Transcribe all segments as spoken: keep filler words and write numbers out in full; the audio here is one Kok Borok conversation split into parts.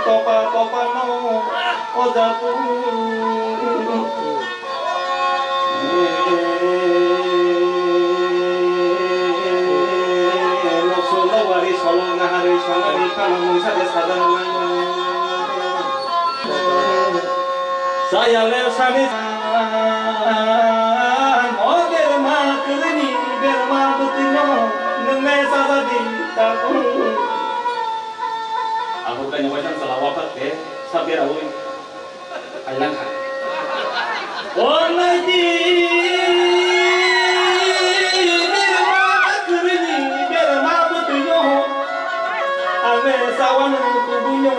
Topa topa no o jatu. Nosu no wari solong nahari songari pala mungsa de sadang. Saya le sani o berma krini berma butino nungai saja di taku. Ahur kaino waisang sala wapat ke sabera ui. Ailangkha. O naidi, berma kwrwini, berma bwtwino. Ang ne sawano kubuino.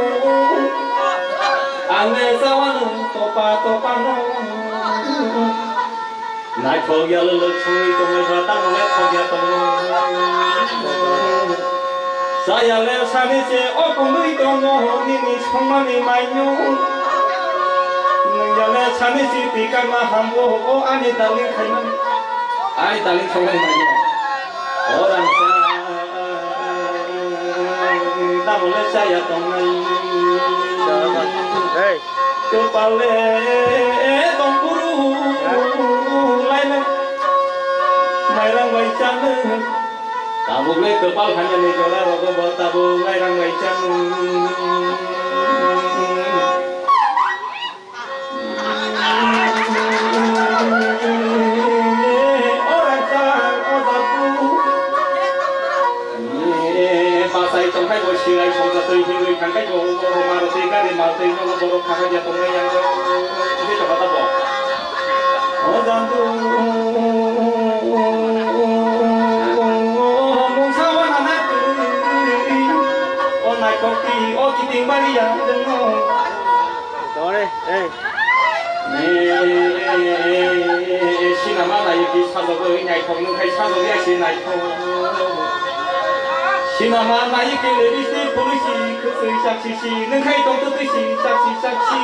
Ang ne sawano topa topano. Naithok ya lolo chungwi tongwi ba tamo naithok ya tongo. Saya le sani se o kungwi tongo nini songmani mainyo. Nung ya le sani se tikama hambo o ani darling khaimani. Ani darling songmani mainyo. O rangsa tamo le saya tongnai. Hey. Kwpal le tongphuru lainai mairang bai chano. Tabuk le kwpal hamyani jora rogo bo tabuk mairang bai chano. Ora chang o jaku. Pasai tongkhai bo sinai songja twi hinwi thangkhai bo, bo, bo, Maruti gari mal twi nono borok khakhai ya tongnai yang bo. Ide to kata bo. O jantu. Mungsa wana na twi. O naikok twi, o kiting bari ya dengno. Tore, ei. Sinama naiki sajagwi naithok nungkhai sajagwi aisi naithok. Sinama naiki lipstick phulwisi khwswi saksisi nungkhai tongtwtwisi saksi saksi.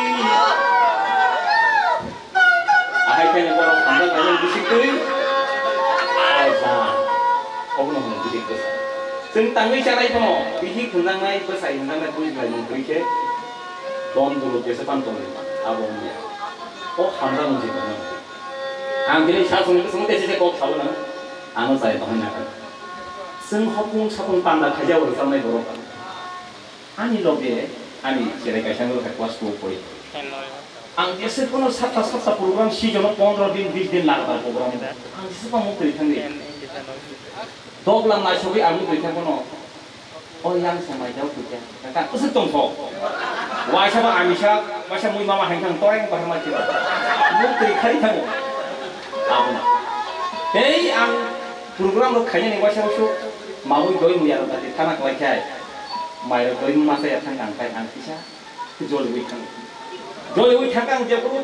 Ahai khe borok hamjak bai nang bisik twi. Oja. Obono hwnwi bisik bwsa. Chwng tangwi chanai phano bihik hwnjaknai bwsai hwnjaknai bujilaimung twi khe. Don duluk jesa pan tongwi abo wngya. O hamjak wngwi tongma. Ang bini sa songwi bwswngwi tei sese kok sabo nang. Ano chaya tongwi nang. Chwng hopung sapung panda khaijao rwchapnai borok. Ani loge ani cherai kaisa wngwi kha class two pori. Ang jese kono sapta sapta program season o pondro din bis din lagatar program. Ang jese kono mukri thangwi. Doglam naisogwi ang mukri thang kono. O yang somai jao kuja. Kaka kusuk tongkho. Waisa ba amisa, waisa mui mama hengthang toreng bahar ma chiba. Mukri khai thango. Abuna. Tei ang program rok khainani waisa wasu maui doi muya rok tadi thana kwlai khai. Mai rok doi masa ya thang ang khai ang kisa. Joliwi thang. Joliwi thang ang jephuru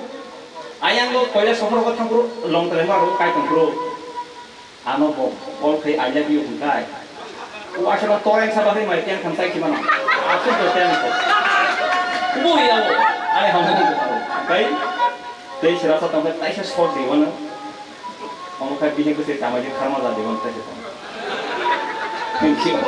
ayang lo koila sohor ko thang phuru long tele ma ro kai tong phuru. Ano bo call khai I love you hwn kai. O asama toreng sa bahai mai tiang thang sai khimano. Asuk do tiang ko. Bo ya bo. Ai hamu ko. Kai. Tei sira sa tong kai taisa short de wano. Omo khai bihik ko se tama je kharma ja de wano taisa tong. Thank you.